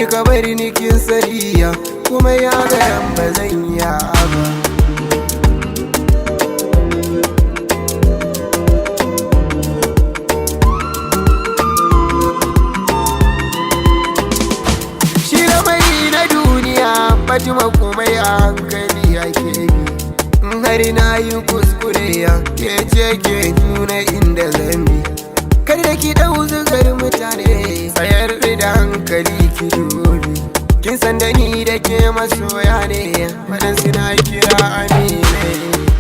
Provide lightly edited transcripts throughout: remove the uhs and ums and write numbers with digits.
kika bari ni kin sariya, kuma ya gayan ba zan yi ba. Shi lamari na duniya, Fatima, komai a hankali ake bi. In har na yi kuskure, ya ke ce ke nuna inda zan bi. Kar da ki dau zugar mutane, tsayar da hankali ki dubi. Kin san da ni da ke masoya ne, waɗansu na kira amine.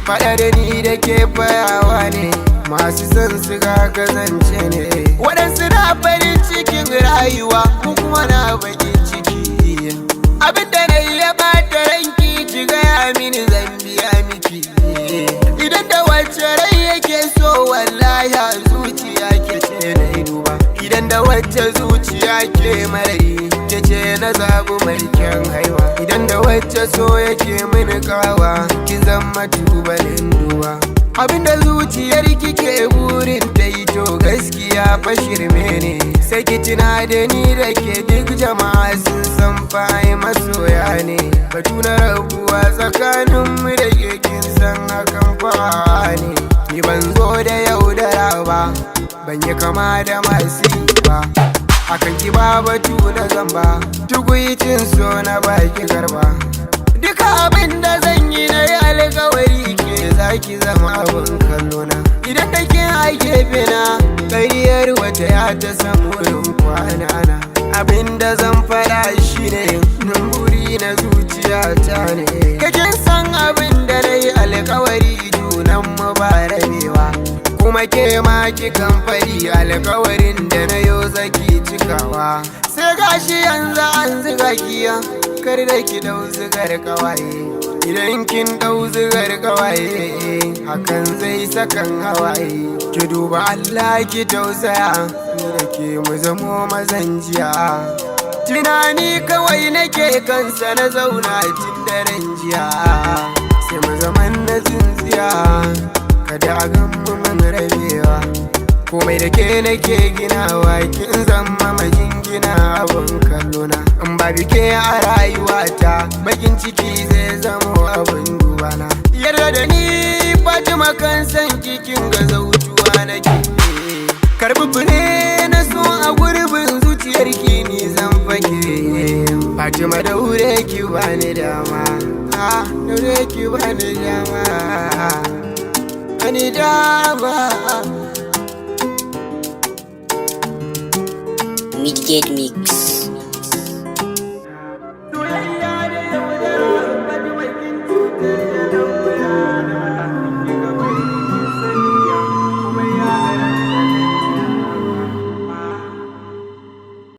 Faɗa da ni da ke fayawa ne, masu son su ga kazance ne. Waɗansu na farin cikin rayuwa, mu kuma na bakin ciki. Abinda na yi ya bata ranki, ki gaya mini, zan biya miki. Idan da wacce rai yake so, wallahi a zuciya ke ce na yi duba. Idan da wacce zuciya ke marari, ke ce na zabu mai kyan haiwa. Idan da wacce so yake mini kawa, ki zama tubalin duwa. Abinda zuciyar kike burin ta yi, to gaskiya fa shirme ne. Sai ki tuna da ni da ke, duk jama'a sun san fa ai masoya ne. Batu na rabuwa tsakanin mu da ke, kin san hakan fa ne. Ni ban zo da yaudara ba, ban yi kama da masu yi ba. Akan ki ba batu na zamba, tukuicin so na baki garba. Duka abin da zan yi, na yi alkawari ke zaki zama abin kallona. Idan da ke a gefe na, ƙaryar wata ya ta samu wurin kwana na. Abin da zan faɗa shine nan, buri na zuciya ta ne. Kakin san abin da na yi alkawari, junan mu ba rabewa. Kuma ke ma kikan fari, alkawarin da na yo zaki cikawa. Sai gashi yanzu an ziga kiya, kar da ki dau zigar kawaye. Idan kin dau zigar kawaye, hakan zai sakan hawaye. Ki duba Allah, ki tausaya, ni da ke mu zamo mazan jiya. Tunani kawai nake kansa, na zauna tun daren jiya. Sai mu zaman na tsintsiya, kada a gan mu mun rabewa. Komai da ke nake ginawa, kin zama majingina, abin kallona. In ba bike a rayuwata, bakin ciki zai zamo abin dubana. Yarda da ni, Fatima, kan san kikin ga zautuwa nake. Karbi fure na so a gurbin zuciyarki ni zan fake. Fatima, daure ki bani dama. Ah, daure ki bani dama. Bani dama. Midgate Mix.